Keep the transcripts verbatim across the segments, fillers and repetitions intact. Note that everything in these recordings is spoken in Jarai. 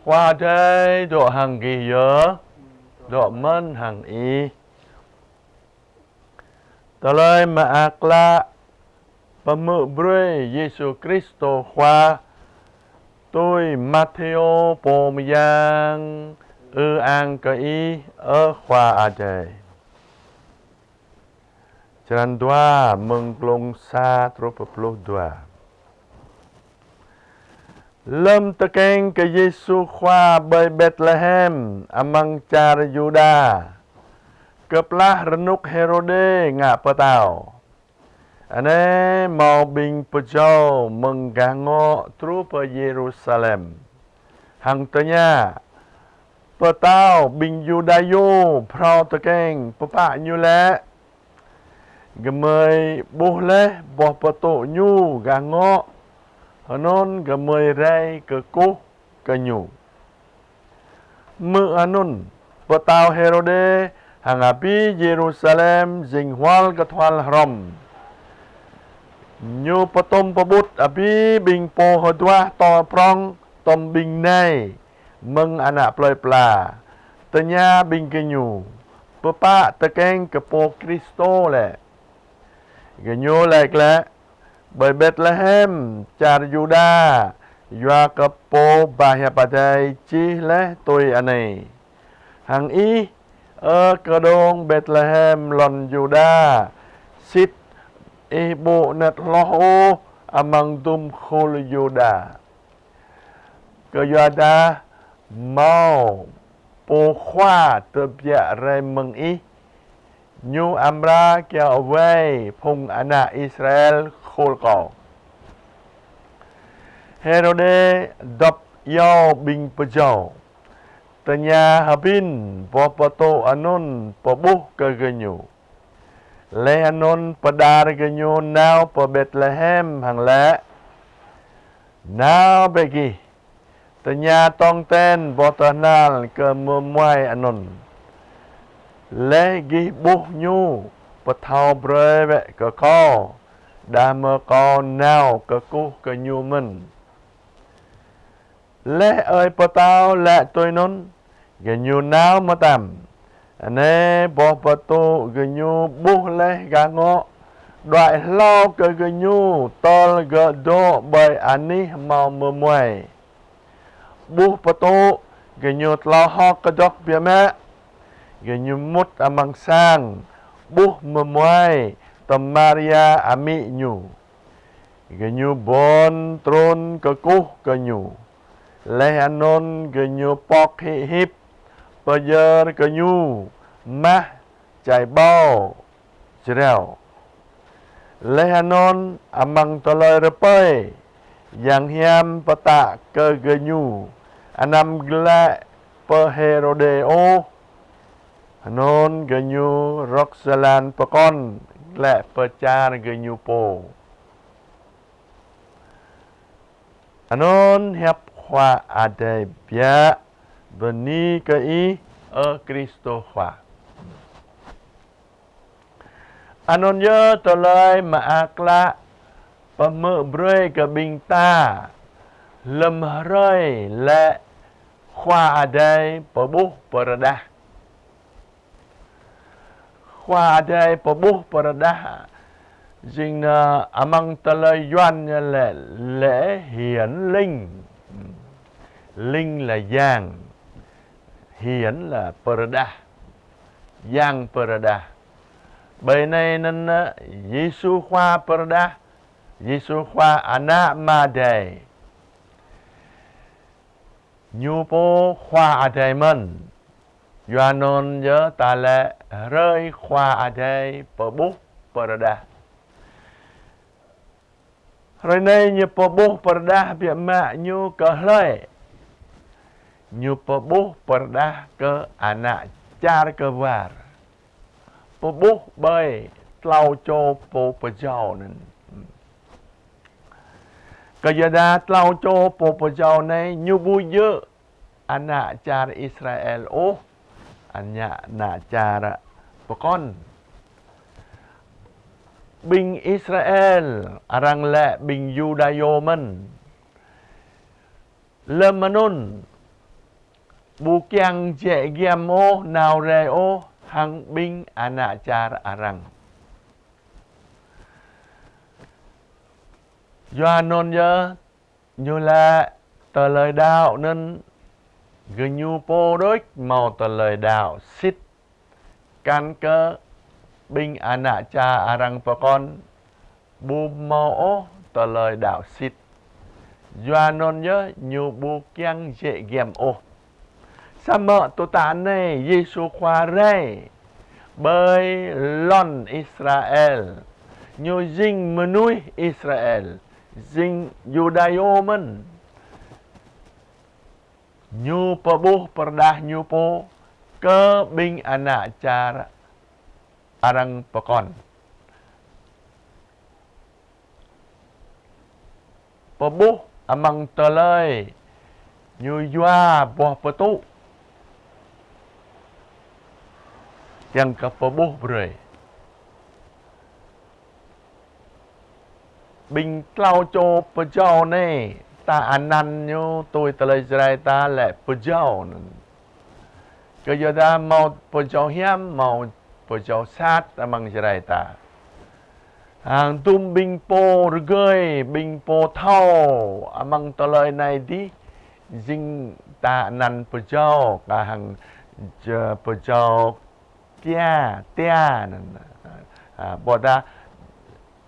Khua Adai dŏ hăng gih yơh, dŏ mơ̆n hăng ih. Tơlơi Mơak Klă pơhmư̆ brơi Yêsu Kristô Khua tui Mathêô pô mơyang. Ư-ang kơ Ih, ơ Khua Adai. Črăn dua, mơ̆ng glông sa truh pơ pluh dua. Lơm tơkeng kơ Yêsu Khua ƀơi Betlehem amăng čar Yuđa, kơplah rơnŭk Hêrôdê ngă pơtao, anai hmâo ƀing pơjâo mơ̆ng gah ngŏ truh pơ Yêrusalem hăng tơña: Pơtao ƀing Yuđa yơh phrâo tơkeng, pơpă ñu lĕ? Gơmơi ƀuh laih boh pơtŭ ñu gah ngŏ, hơnŭn gơmơi rai kơkuh kơ ñu. Hmư̆ anŭn, pơtao Hêrôdê hăng abih Yêrusalem jing hual kơthual hrŏm. Ñu pơtŭm pơƀut abih ƀing pô hơduah tŏ prŏng tŏm ƀing nai mơ̆ng ană plơi pla, tơña ƀing gơñu: Pơpă tơkeng kơ pô Kristô lĕ? Gơñu laĭ glaĭ: Ƀơi Betlehem čar Yuđa, yua kơ pô ba hiăp Adai čih laih tui anai: Hăng ih, ơ kơđông Betlehem lŏn Yuđa, sĭt ih ƀu anet hloh ôh amăng dŭm khul Yuđa. Kơyuadah hmâo pô Khua tơbiă rai mơ̆ng ih, ñu amra kiaŏ wai phung ană Israel khul kâo. Hêrôdê dŏp iâu ƀing pơjâo, tơña hơbĭn boh pơtŭ anŭn pơƀuh kơ gơñu. Laih anŭn pơđar gơñu nao pơ Betlehem hăng laĭ: Nao bĕ gih, tơña tong ten boh tơhnal kơ mơmuai anŭn. Laih gih ƀuh ñu, pơthâo brơi bĕ kơ kâo, đah mơ̆ kâo nao kơkuh kơ ñu mơ̆n. Laih ơi pơtao laĭ tui anŭn, gơñu nao mơtam. Anai boh pơtŭ gơñu ƀuh laih gah ngŏ, đuaĭ hlâo kơ gơñu tơl gơ̆ dŏ ƀơi anih hmâo mơmuai. Ƀuh pơtŭ, gơñu tlao hơ̆k kơdơ̆k biă mă. Gơñu mŭt amăng sang, ƀuh mơmuai tơm Maria amĭ ñu. Gơñu ƀon trŭn kơkuh kơ ñu. Laih anŭn gơñu pŏk hĭ hip, pơyơr kơ ñu mah, čai ƀâo, jrao. Laih anŭn amăng tơlơi rơpơi, yang hiam pơtă kơ gơñu anăm glaĭ pơ Hêrôdê ôh. Anŭn gơñu rơ̆k jơlan pơkŏn glaĭ pơ čar gơñu pô. Anŭn hiăp Khua Adai biă. Bơni kơ Ih, ơ Kristô Khua. Anŭn yơh tơlơi mơak klă pơhmư̆ brơi kơ ƀing ta lơm hrơi lĕ Khua Adai pơƀuh pơrơđah. Khua Adai pơƀuh pơrơđah, jing nơ amăng tơlơi Yuan ñu laĭ lễ hiển linh. Linh là yang, hiển là pơrơđah, yang pơrơđah. Ƀơi anai anŭn, ơ, Yêsu Khua pơrơđah, Yêsu Khua Ană Ama Adai. Ñu pô Khua Adai mơ̆n. Yua anŭn yơh ta laĭ hrơi Khua Adai pơƀuh pơrơđah. Hrơi anai ñu pơƀuh pơrơđah biă mă ñu kơ hlơi? Ñu pơƀuh pơrơđah kơ ană čar kơwar. Pơƀuh ƀơi tlâo čô pô pơjâo anŭn. Kơyuadah tlâo čô pô pơjâo anai ñu ƀu djơ̆ ană čar Israel ôh, ană, ană čar pơkŏn. Ƀing Israel, arăng laĭ ƀing Yuđa yơh mơ̆n. Lơm anŭn, ƀu kiăng jĕ giăm ôh, nao rai ôh hăng ƀing ană čar arăng. Yua anŭn yơh, ñu laĭ tơlơi đaŏ anŭn, gơñu pô đôč hmâo tơlơi đaŏ sĭt. Kăn kơ ƀing ană čar arăng pơkŏn ƀu hmâo ôh tơlơi đaŏ sĭt. Yua anŭn yơh ñu ƀu kiăng jĕ giăm ôh. Samơ̆ tŭ ta anai Yêsu Khua rai ƀơi lŏn Israel. Ñu jing mơnuih Israel, jing Yuđa mơ̆n. Ñu pơƀuh pơrơđah ñu pô kơ ƀing ană čar arăng pơkŏn. Pơƀuh amăng tơlơi ñu yua boh pơtŭ. Kiăng kơ pơƀuh brơi. Ƀing tlâo čô pơjâo anai, ta anăn ñu tui tơlơi Jrai ta laĭ pơjâo anŭn. Kơ yua dah hmâo pơjâo hiam, hmâo pơjâo sat amăng Jrai ta. Hăng dŭm ƀing pô rơgơi, ƀing pô thâo amăng tơlơi anai dih, jing ta anăn pơjâo, kah hăng jơ-, pơjâo kia, tia anŭn. A, ƀôdah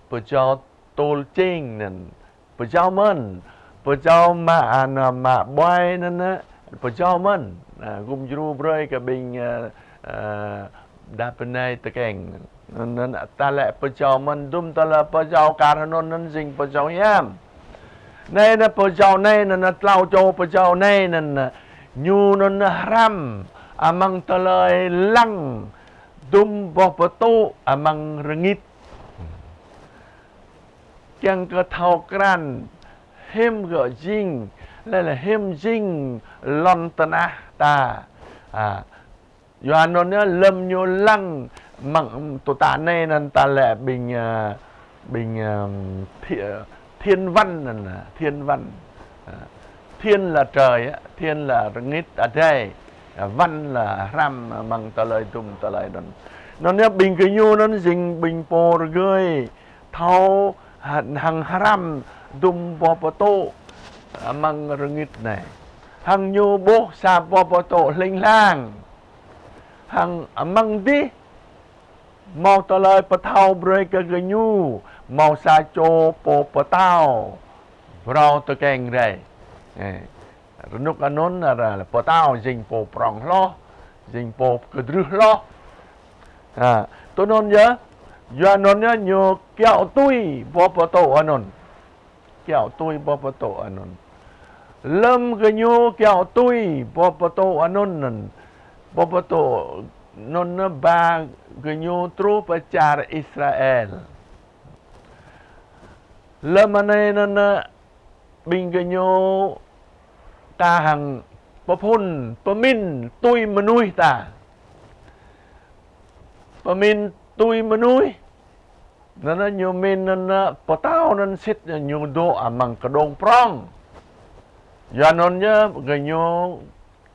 pơjâo tôl čing anŭn. Pơjâo mơ̆n. Pơjâo mă, a, anŭn mă ƀuai anŭn, a, pơjâo mơ̆n. A, gum djru brơi kơ ƀing, a, a, đah pơnai tơkeng. Anŭn, anŭn ta laĭ pơjâo mơ̆n, dŭm tơlơi pơjâo kar anŭn, anŭn jing pơjâo hiam. Anai anŭn pơjâo anai anŭn, anŭn tlâo čô pơjâo anai anŭn, anŭn ñu anŭn, anŭn hrăm amăng tơlơi lăng dŭm boh pơtŭ amăng rơngit. Kiăng kơ thâo krăn hiư̆m gơ̆ jing, lĕ lĕ hiư̆m jing lŏn tơnah ta. A, yua anŭn yơh lơ̆m ñu lăng mơ̆ng tŭ ta anai anŭn ta laĭ ƀing, a, ƀing, a, thi-, thiên văn anŭn, a, thiên văn. A, thiên là trời á, thiên là rơngit adai. A, văn là hrăm amăng tơlơi dŭm tơlơi anŭn. Anŭn yơh ƀing gơñu anŭn jing ƀing pô rơgơi, thâo hăng hrăm dŭm boh pơtŭ amăng rơngit anai. Hăng ñu ƀuh sa boh pơtŭ hling hlang. Hăng amăng dih hmâo tơlơi pơthâo brơi kơ gơñu, hmâo sa čô pô pơtao phrâo tơkeng rai. Ê, rơnŭk anŭn arăng laĭ pơtao jing pô prŏng hloh, jing pô kơdrưh hloh. A, tui anŭn yơh, yua anŭn yơh ñu kiaŏ tui boh pơtŭ anŭn. Kiaŏ tui boh pơtŭ anŭn. Lơ̆m gơñu kiaŏ tui boh pơtŭ anŭn, anŭn, boh pơtŭ anŭn ba gơñu truh pơ čar Israel. Lơ̆m anai anŭn, ƀing gơñu kah hăng pơphun, pơmĭn tui mơnuih ta. Pơmĭn tui mơnuih. Anŭn, anŭn ñu mĭn anŭn, anŭn pơtao anŭn sĭt ñu dŏ amăng kơđông prŏng. Yua anŭn yơh gơñu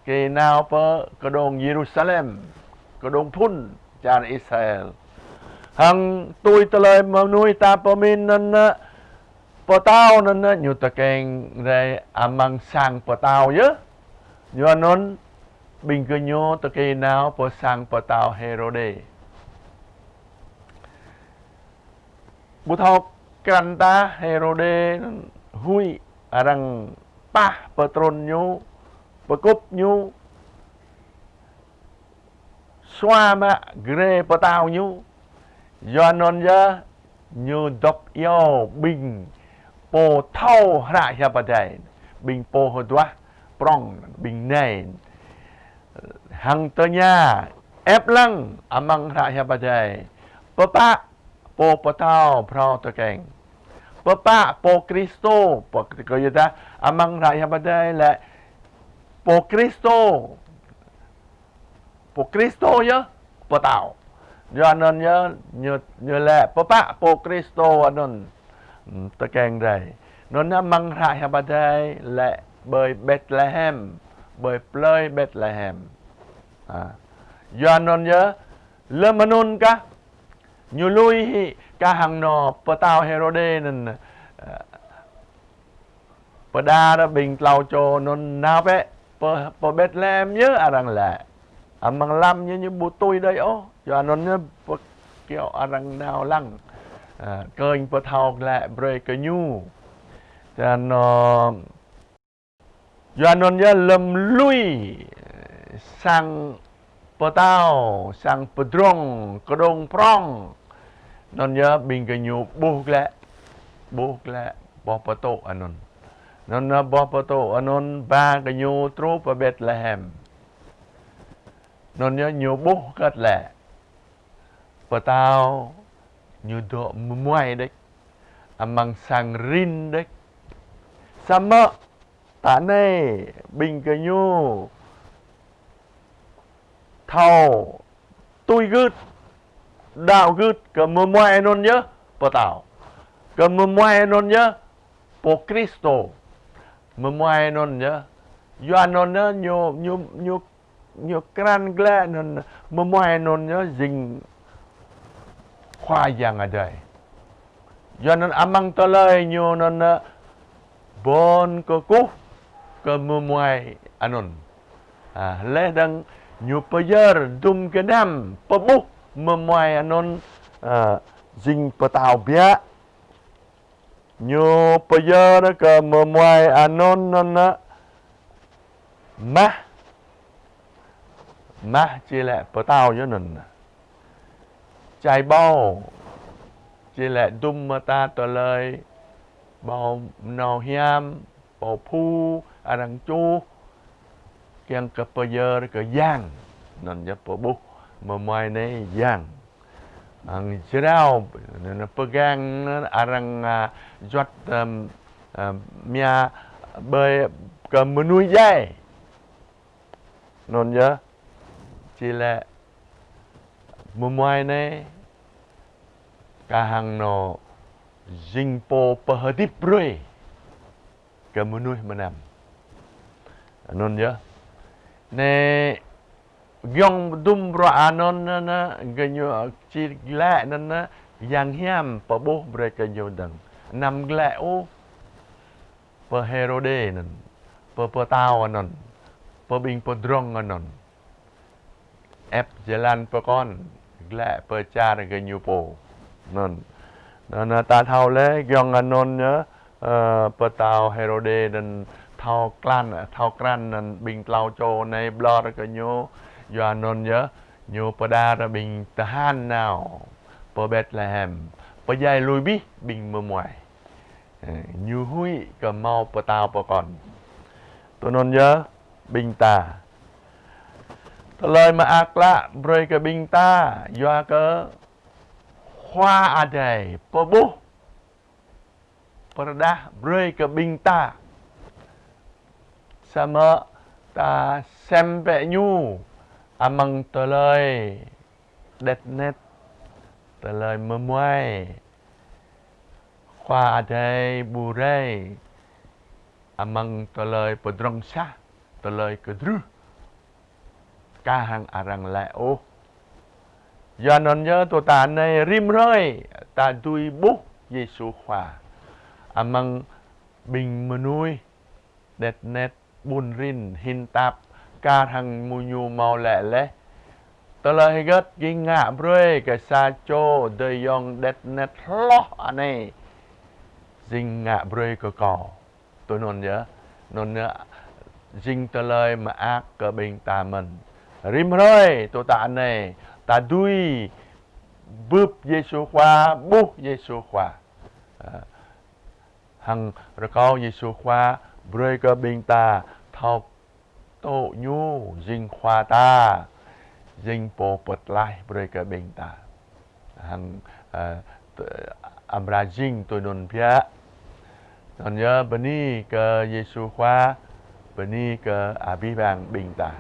kơnao pơ kơđông Yêrusalem, kơđông phŭn čar Israel. Hăng tui tơlơi mơnuih ta pơmĭn anŭn, anŭn pơtao anŭn, anŭn ñu tơkeng rai amăng sang pơtao yơh. Yua anŭn ƀing gơñu tơkeng nao pơ sang pơtao Hêrôdê. Ƀu thâo krăn ta Hêrôdê anŭn huĭ arăng pah pơtrŭn ñu, pơkŭp ñu, sua mă grê pơtao ñu. Yua anŭn yơh ñu dŏp iâu ƀing pô thâo hră hiăp Adai, ƀing pô hơduah prŏng, ƀing nai. Hăng tơña, ĕp lăng amăng hră hiăp Adai, pơpă pô pơtao phrâo tơkeng. Pơpă pô Kristô, pô, kơ yua dah amăng hră hiăp Adai laĭ pô Kristô. Pô Kristô yơh pơtao. Yua anŭn yơh ñu, ñu laĭ pơpă pô Kristô anŭn, ưm, tơkeng rai. Anŭn yơh amăng hră hiăp Adai laĭ ƀơi Betlehem, ƀơi plơi Betlehem. Yua anŭn yơh, lơm anŭn kah ñu lui hĭ, kah hăng anŏ pơtao Hêrôdê anŭn pơđar ƀing klâo čô anŭn nao bĕ pơ, pơ Betlehem yơh arăng laĭ. Amăng lăm ñu, ñu ƀu tui đơi ôh. Yua anŭn ñu pơkiaŏ arăng nao lăng, kơnh pơthâo glaĭ brơi kơ ñu. Yua anŭn, yua anŭn yơh lơm lui sang pơtao, sang pơdrŏng kơđông prŏng, anŭn yơh ƀing gơñu ƀuh glaĭ, ƀuh glaĭ boh pơtŭ anŭn. Anŭn yơh boh pơtŭ anŭn ba gơñu truh pơ Betlehem. Anŭn yơh ñu ƀuh hơget lĕ, pơtao ñu dŏ mơmuai đôč, amăng sang rin đôč. Samơ̆ ta anai ƀing gơñu thâo tui gưt, đaŏ gưt kơ mơmuai anŭn yơh pơtao, kơ mơmuai anŭn yơh pô Kristô. Mơmuai anŭn yơh, yua anŭn yơh ñu, ñu, ñu, ñu krăn glaĭ anŭn, mơmuai anŭn yơh jing Khua Yang Adai. Yua anŭn amăng tơlơi ñu anŭn, ƀôn kơkuh kơ mơmuai anŭn. Laih dơ̆ng ñu pơyơr dŭm gơnam pơƀuh mơmuai anŭn jing pơtao biă. Ñu pơyơr kơ mơmuai anŭn anŭn mah. Mah či laĭ pơtao yơh anŭn. Čai ƀâo či laĭ dŭm mơta tơlơi ƀâo mơnâo hiam, ƀâo phu, arăng čuh, kiăng kơ pơyơr kơ yang. Anŭn yơh pơƀuh mơmuai anai yang. Hăng jrao, anŭn pơgang, arăng juăt mia ƀơi kơ mơnuih djai. Anŭn yơh či laĭ mơmuai anai kah hăng anŏ jing pô pơhơdip brơi kơ mơnuih mơnam. Anŭn yơh. Anai giŏng dŭm bruă anŭn anŭn, gơñu či glaĭ anŭn, yang hiam pơƀuh brơi kơ ñu dơ̆ng. Anăm glaĭ ôh pơ Hêrôdê anŭn, pơ pơtao anŭn, pơ ƀing pơdrŏng anŭn. Ĕp jơlan pơkŏn, glaĭ pơ čar gơñu pô. Anŭn. Anŭn, anŭn ta thâo lĕ, giŏng anŭn yơh, pơtao Hêrôdê anŭn thâo krăn, thâo krăn anŭn ƀing klâo čô anai ƀlŏr kơ ñu. Yua anŭn yơh, ñu pơđar ƀing tơhan nao pơ Betlehem, pơdjai lui abih ƀing mơmuai. Ñu huĭ kơ hmâo pơtao pơkŏn. Tui anŭn yơh ƀing ta. Tơlơi mơak klă brơi kơ ƀing ta, yua kơ Khua Adai pơƀuh, pơrơđah brơi kơ ƀing ta. Samơ̆ ta sem bĕ ñu amăng tơlơi đĕt net, tơlơi mơmuai. Khua Adai ƀu rai amăng tơlơi pơdrŏng sah, tơlơi kơdrưh kah hăng arăng laĭ ôh. Yua anŭn yơh tui ta anai rĭm hrơi ta dưi ƀuh Yêsu Khua amăng ƀing mơnuih đĕt net, ƀun rin, hin tap, kah hăng mơ̆ ñu hmâo laĭ laih. Tơlơi hơget jing ngă brơi kơ sa čô adơi ayŏng đĕt net hloh anai jing ngă brơi kơ kâo. Tui anŭn yơh, anŭn yơh jing tơlơi mơak kơ ƀing ta mơ̆n. Rĭm hrơi tui ta anai, ta dưi bưp Yêsu Khua, ƀuh Yêsu Khua. Hăng rơkâo Yêsu Khua brơi kơ ƀing ta thâo tŭ ñu jing Khua ta, jing pô pơtlaih brơi kơ ƀing ta. Hăng, ơ, t-, amra jing tui anŭn biă. Anŭn yơh bơni kơ Yêsu Khua, bơni kơ abih bang ƀing ta.